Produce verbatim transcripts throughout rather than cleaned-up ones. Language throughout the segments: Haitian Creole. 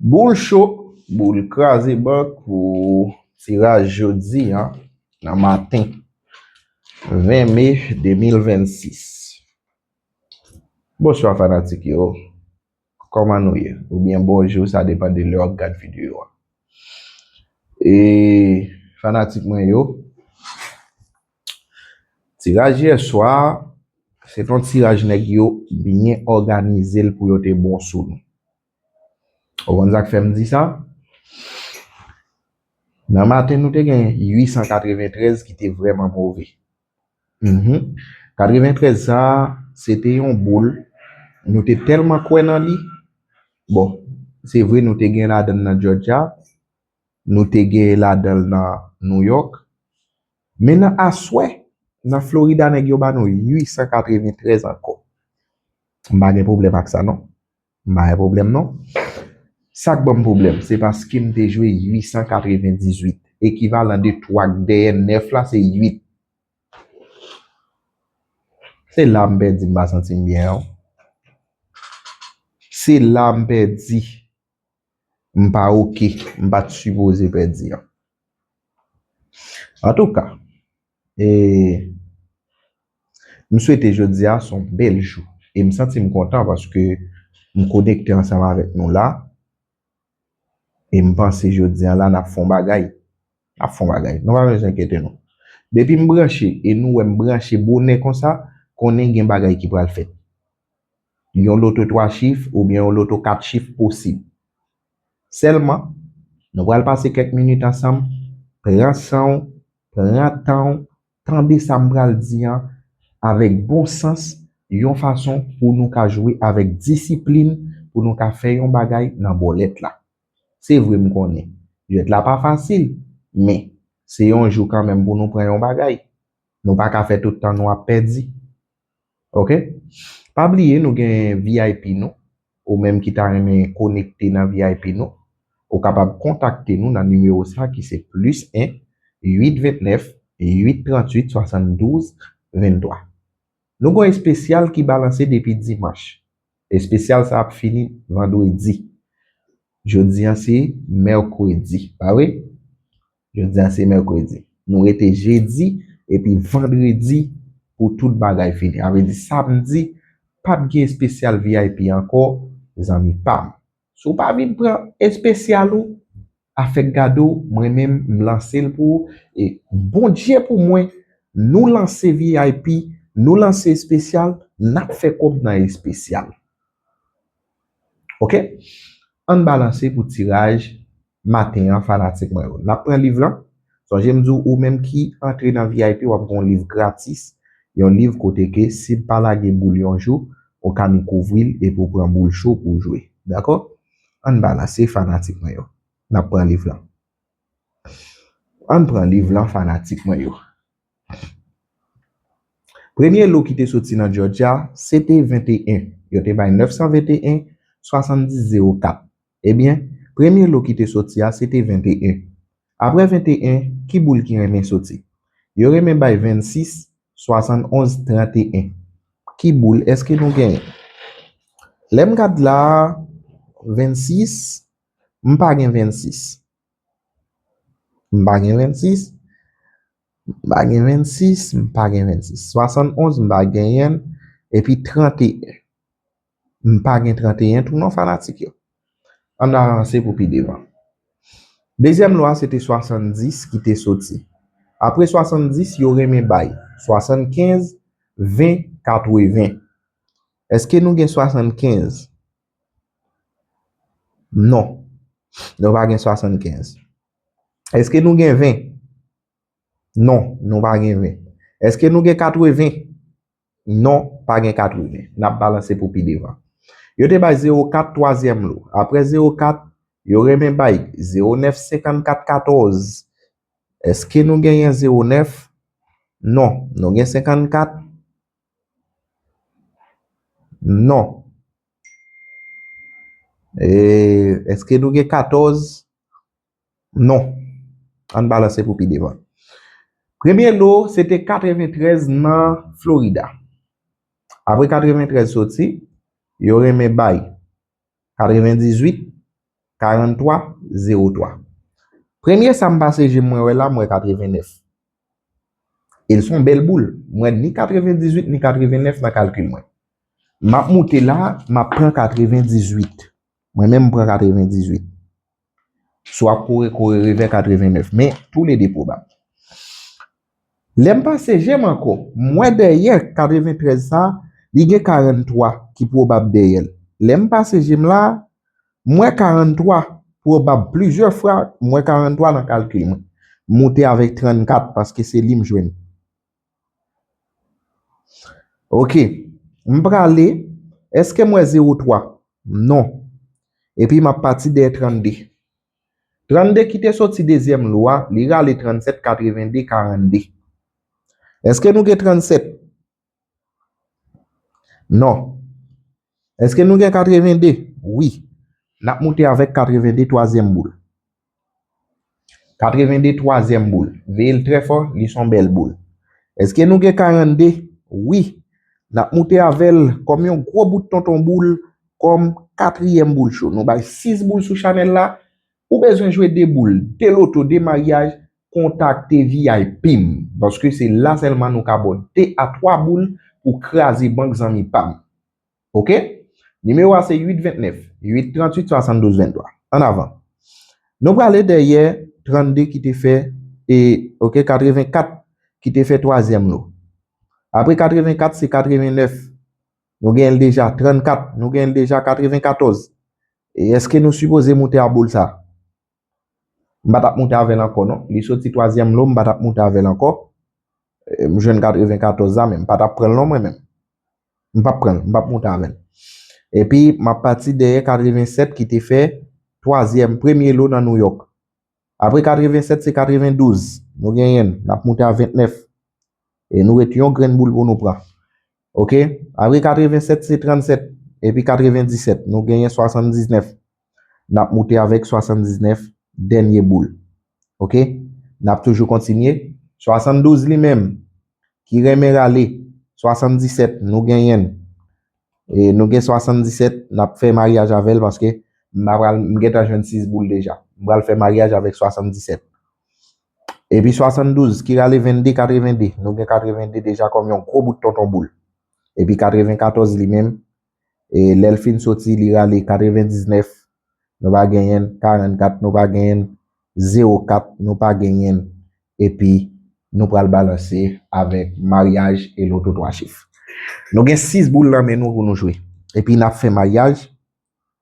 Boul cho, boul kraze bank pou tiraj jodi a, nan maten ven me de mil vennsis. Bonswa fanatik yo, kòman nou ye? Oubyen bonjou, sa depann de lè w ap gad videyo a. E fanatik mwen yo, tiraj yè swa, se t yon tiraj nèg yo byen òganize l pou yo te bon sou nou. Ou konn sa k fè m di sa? Nan maten, nou te gen uit san katreventrèz ki te vrèman move. Mhm. Katreventrèz sa a, se te yon boul. Nou te tèlman kwè nan li. Bon, se vre, nou te gen ladan l nan Georgia, nou te gen ladan l nan New York. Men nan aswè, nan Florida, nèg yo ba nou uit san katreventrèz ankò. M pa gen pwoblèm ak sa, non. M pa gen pwoblèm, non. Sa k ban m pwoblèm, se paske m te jwe uit san katrevendizuit. Ekivalan de twa k dèyè nèf la, se uit. Se la m pèdi, m pa santi m byen an. Se la m pèdi. M pa oke, m pa t sipoze pèdi an. Antouka, e, m swete jodi a se yon bèl jou. E m santi m kontan paske m konekte ansanm avèk nou la. E m panse jodi a la n ap fè yon bagay. N ap fè yon bagay. Nou pa bezwen enkyete nou. Depi m branche e nou wè m branche bonè konsa, konnen gen bagay ki pral fèt. Yon loto twa chif oubyen yon loto kat chif posib. Sèlman, nou pral pase kèk minit ansanm, pran san w, pran tan w, tande sa m pral di an avèk bon sans, yon fason pou nou ka jwe avèk disiplin, pou nou ka fè yon bagay nan bòlèt la. Se vre m konnen, jwèt la pa fasil, men se yon jou kanmenm pou nou pran yon bagay. Nou pa ka fè tout tan nou ap pèdi. Oke? Pa bliye, nou gen V I P nou. Ou menm ki ta renmen konekte nan V I P nou, ou kapab kontakte nou nan nimewo sa ki se plis en, uit vennèf, uit tranntuit, swasanndouz, venntwa. Nou gen yon espesyal ki balanse depi dimanch. Espesyal sa ap fini vandredi. Jodi a se mèkredi, pa vre? Jodi a se mèkredi. Nou rete jedi epi vandredi pou tout bagay fini. Sa vle di samdi, p ap gen espesyal V I P ankò, zanmi pa m. Si w pa vin pran espesyal ou, afè k gade w, mwen menm, m lanse l pou ou. E Bondye pou mwen, nou lanse V I P, nou lanse espesyal, n ap fè kòb nan espesyal. Oke? Ann balanse pou tiraj maten an, fanatik mwen yo. N ap pran liv lan. Sonje m di w, ou menm ki antre nan V I P, w ap gen yon liv gratis. Yon liv kote ke si m pa lage boul yon jou, ou ka ni kouvri l epi w pran boul cho pou w jwe. Dakò? Ann balanse, fanatik mwen yo. N ap pran liv lan. Ann pran liv lan, fanatik mwen yo. Premye lo ki te soti nan Georgia, se te venteyen. Yo te bay nèf san venteyen, swasanndis zewo kat. Ebyen, premye lo ki te soti a, se te venteyen. Apre venteyen, ki boul ki renmen soti? Yo renmen bay vennsis, swasannonz, tranteyen. Ki boul èske nou genyen? Lè m gad la, vennsis, m pa gen vennsis. M pa gen vennsis. M pa gen vennsis, m pa gen vennsis. Swasannonz, m pa genyen l. Epi tranteyen. M pa gen tranteyen tou non, fanatik yo. Ann avanse pou pi devan. Dezyèm lo a, se te swasanndis ki te soti. Apre swasanndis, yo renmen bay swasannkenz, ven, katreven. Èske nou gen swasannkenz? Non. Nou pa gen swasannkenz. Èske nou gen ven? Non, nou pa gen ven. Èske nou gen katreven? Non, pa gen katreven. N ap balanse pou pi devan. Yo te bay zewo kat twazyèm lo. Apre zewo kat, yo renmen bay zewo nèf, senkannkat, katòz. Èske nou genyen zewo nèf? Non, nou gen senkannkat. Non. E, èske nou gen katòz? Non. Ann balanse pou pi devan. Premye lo, se te katreventrèz nan Florida. Apre katreventrèz soti, yo renmen bay katrevendizuit, karant twa, zewo twa. Premye sa m pase je m mwen wè la, m wè katrevennèf. E l se yon bèl boul. M wè ni katrevendizuit ni katrevennèf nan kalkil mwen. M ap moute la, m ap pran katrevendizuit. Mwen menm, m pran katrevendizuit. Swa kore, kore revè katrevennèf. Men, toulede pwobab. Lè m pase je m ankò, m wè dèyè katreventrèz sa, li gen karant twa ki pwobab dèyè l. Lè m pase je m la, m wè karant twa pwobab plizyè fwa, m wè karant twa nan kalkil mwen. M moute avèk trannkat paske se li m jwenn. Ok. M prale, èske m wè zewo twa? Non. Epi m ap pati dèyè trannde. Trannde ki te soti dezyèm lo a, li rale trannsèt, katrevende, karannde. Èske nou gen trannsèt? Non. Èske nou gen katrevende? Wi. N ap moute avèk katrevende, twazyèm boul. Katrevende, twazyèm boul. Veye l trè fò, li se yon bèl boul. Èske nou gen karannde? Wi. N ap moute avè l kòm yon gwo bout tonton boul, kòm katriyèm boul cho. Nou bay sis boul sou chanèl la. Ou bezwen jwe de boul, de loto, de maryaj, kontakte V I P m. Paske se la sèlman nou ka ba w de a twa boul pou kraze bank zanmi pa m. Ok? Nimewo a se uit ventnèf, uit tranntuit, swasanndouz venntwa. Ann avan. Nou prale dèyè trannde ki te fè, e, ok, katrevenkat ki te fè twazyèm lo. Apre katrevenkat, se katrevennèf. Nou genyen l deja. Trannkat, nou genyen l deja. Katrevenkatòz. E èske nou sipoze moute a boul sa? M pa t ap moute avè l ankò, non. Li soti twazyèm lo, m pa t ap moute avè l ankò. E, m jwenn katrevenkatòz la, men m pa t ap pran l non, mwen menm. M p ap pran l, m p ap moute avè l. Epi, m ap pati dèyè katrevensèt ki te fè twazyèm, premye lo nan Nouyòk. Apre katrevensèt, se katrevendouz. Nou genyen l, n ap moute a ventnèf. E nou ret yon grenn boul pou nou pran. Ok? Apre katrevensèt, se trannsèt. Epi katrevendisèt, nou genyen swasanndiznèf. N ap moute avèk swasanndiznèf, dènye boul. Ok? N ap toujou kontinye. Swasanndouz li menm, ki renmen rale, swasanndisèt, nou genyen l. E nou gen swasanndisèt, n ap fè maryaj avè l paske m pa pral, m gentan jwenn sis boul deja. M pral fè maryaj avèk swasanndisèt. Epi swasanndouz, ki rale vennde, katrevende. Nou gen katrevende deja kòm yon gwo bout tonton boul. Epi katrevenkatòz li menm, e lè l fin soti, li rale katrevendiznèf, nou pa genyen l, karannkat, nou pa genyen l, zewo kat, nou pa genyen l. Epi, nou pral balanse avèk maryaj e loto twa chif. Nou gen sis boul nan men nou pou nou jwe. Epi, n ap fè maryaj,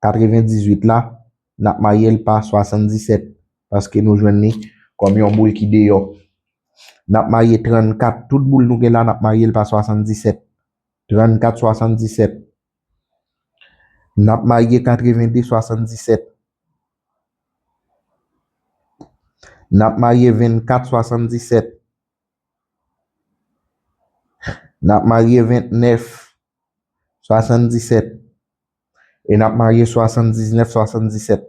katrevendizuit la, n ap marye l pa swasanndisèt, paske nou jwenn li kòm yon boul ki deyò. N ap marye trannkat, tout boul nou gen la, n ap marye l pa swasanndisèt. Trannkat swasanndisèt. N ap marye katrevende swasanndisèt. N ap marye vennkat swasanndisèt. N ap marye ventnèf swasanndisèt. E n ap marye swasanndiznèf swasanndisèt.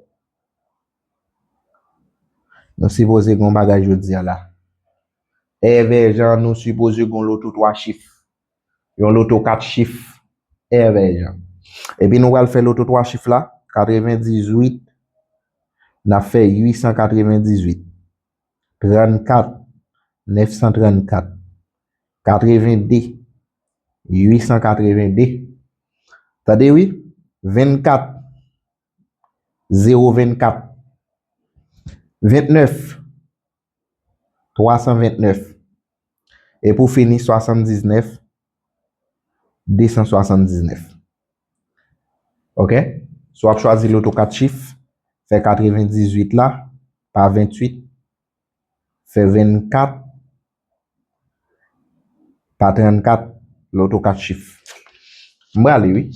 Nou sipoze gen yon bagay jodi a la. Èvè Jan, nou sipoze gen yon loto twa chif. Yon loto kat chif. Èvè Jan. Epi nou pral fè loto twa chif la, katrevendizuit, n ap fè uit san katrevendizuit. Trannkat, nèf san trannkat. Katrevende, uit san katrevende. Tande wi, vennkat, zewo vennkat. Ventnèf, twa san ventnèf. E pou fini, swasanndiznèf, de san swasanndiznèf. Ok? Si w ap chwazi loto kat chif, fè katrevendizuit la pa ventuit, fè vennkat pa trannkat, loto kat chif. M prale, wi.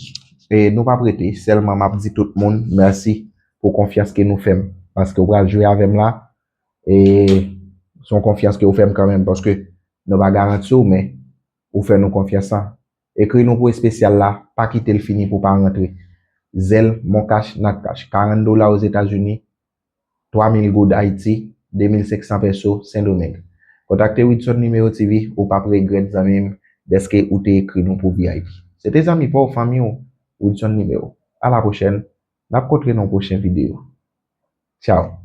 E nou p ap rete, sèlman m ap di tout moun mèsi pou konfyans ke nou fè m, paske w pral jwe avè m la, e se yon konfyans ke w fè m kanmenm, paske nou pa garanti w, men ou fè nou konfyans la. Ekri nou pou espesyal la, pa kite l fini pou pa rantre. Zelle, Moncash, Natcash, karant dola Ozetazini, twa mil goud Ayiti, de mil senk san pèso Sendomeng. Kontakte Widson Numéro T V, ou p ap regrèt zanmi m, dèske ou te ekri nou pou V I P. Se te zanmi pa w, fanmi w, Widson Numéro. A la pwochèn, n ap kontre nan yon pwochen videyo. Tchao.